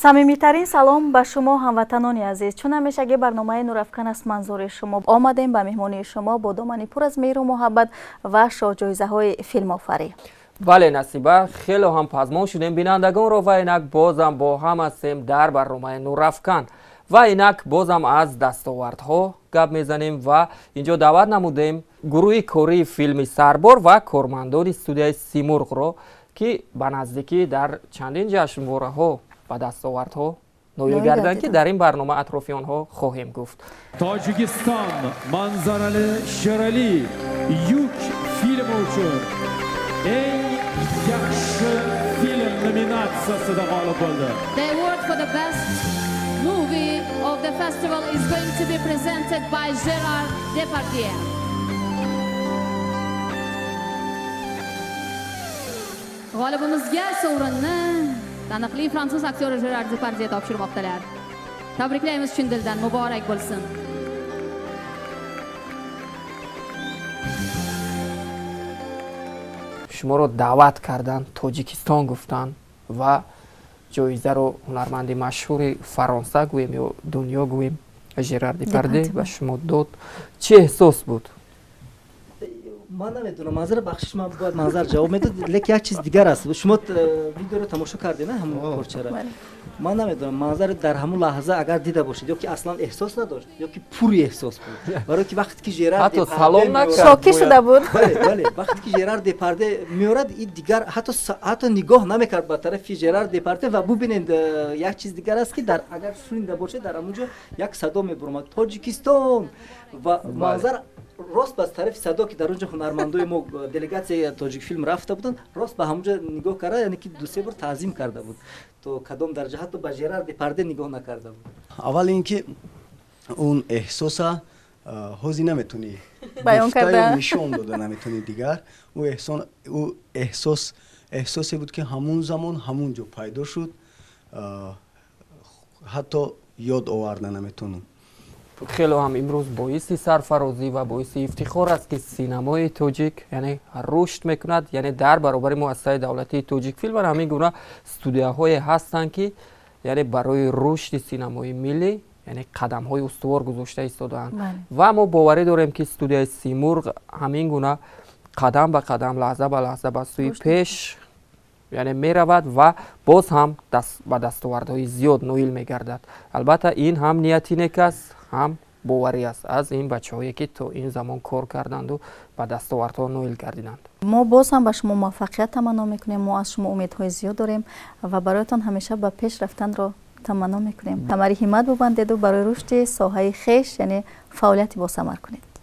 Самимитарин салом ба шумо, ҳамватанони азиз. Чун ҳамешагӣ барномаи Нурафкан аст манзури шумо. Омадем ба меҳмонии шумо бо домани пур аз меҳру муҳаббат ва шоҳҷоизаҳои филмофарӣ. Бале, Насиба, хеле ҳам пазмон шудем бинандагонро ва инак бозам бо ҳам ҳастем дар барномаи Нурафкан. Ва инак бозам аз дастовардҳо гап мезанем ва инҷо даъват намудем гурӯҳи кории филми Сарбор ва кормандони студияи Симурғро, ки ба наздикӣ дар чандин ҷашнвораҳо ба дастовардҳо ноил гардиданд, ки дар ин барнома атрофи онҳо хоҳем гуфт. Tojikiston manzarali Sherali Yuk filmi uchun eng yaxshi film nominatsiyasida g'olib bo'ldi. The award for the best movie of the festival is going to be presented by Gerard Depardieu. G'olibimizga sovrinni taniqli fransuz aktyori Gerard Depardieu topshirmoqdalar. Tabriklaymiz chin dildan, muborak bo'lsin. Шуморо даъват кардан, Тоҷикистон гуфтан ва ҷоизаро ҳунарманди машҳури Фаронса гӯем ё дунё гӯем, Жерар Депардье ба шумо дод. Чӣ эҳсос буд? Ман намедонам, Манзара, бахшиш, ман бояд Манзар ҷавоб медод, лекин як чиз дигар аст. Шумо видеоро тамошо кардед, на, ҳамон порчара? Ман намедонам, Манзар дар ҳамон лаҳза агар дида бошед, ё ки аслан эҳсос надошт, ё ки пури эҳсос буд, барое ки вақте ки Жерар ҳатто салом накард, шокӣ шуда буд. Бале, бале, вақте ки Жерар Депарде меорад, и дигар ҳатто нигоҳ намекард ба тарафи Жерар Депарде. Ва бубинед, як чиз дигар аст, ки дар агар шунида бошед, дар ҳамон ҷо як садо мебуромад: Тоҷикистон! Ва Манзар рост ба тарафи садо, ки дар он ҷо ҳунармандои мо, делегатсияи Тоҷикфилм рафта буданд, рост ба ҳамон ҷо нигоҳ карда, яъне ки дусе бор таъзим карда буд. То кадом дараҷа ҳатто ба Жерар Депарде нигоҳ накарда буд. Аввал ин ки он эҳсоса ҳозир наметонӣ баён карда, нишон дода наметонӣ. Дигар ӯ эҳсос эҳсосе буд, ки ҳамун замон ҳамун ҷо пайдо шуд, ҳатто ёд оварда наметонам. Хеле ҳам имрӯз боиси сарфарозӣ ва боиси ифтихор аст, ки синамои тоҷик, яъне, рушд мекунад, яъне дар баробари муассисаи давлатии Тоҷикфилм ва ҳамин гуна студияҳое ҳастанд, ки, яъне, барои рушди синамои миллӣ, яъне, қадамҳои устувор гузошта истодаанд. Ва мо боварӣ дорем, ки студияи Симурғ ҳамин гуна қадам ба қадам, лаҳза ба лаҳза ба сӯи пеш, яъне, меравад ва боз ҳам ба дастовардҳои зиёд ноил мегардад. Албатта, ин ҳам нияти нек аст, ҳам боварӣ аст аз ин бачаҳое, ки то ин замон кор карданду ба дастовардҳо ноил гардиданд. Мо боз ҳам ба шумо муваффақият таманно мекунем. Мо аз шумо умедҳои зиёд дорем ва бароятон ҳамеша ба пеш рафтанро таманно мекунем. Камари ҳиммат бубандеду барои рушди соҳаи хеш, яъне, фаъолияти босамар кунед.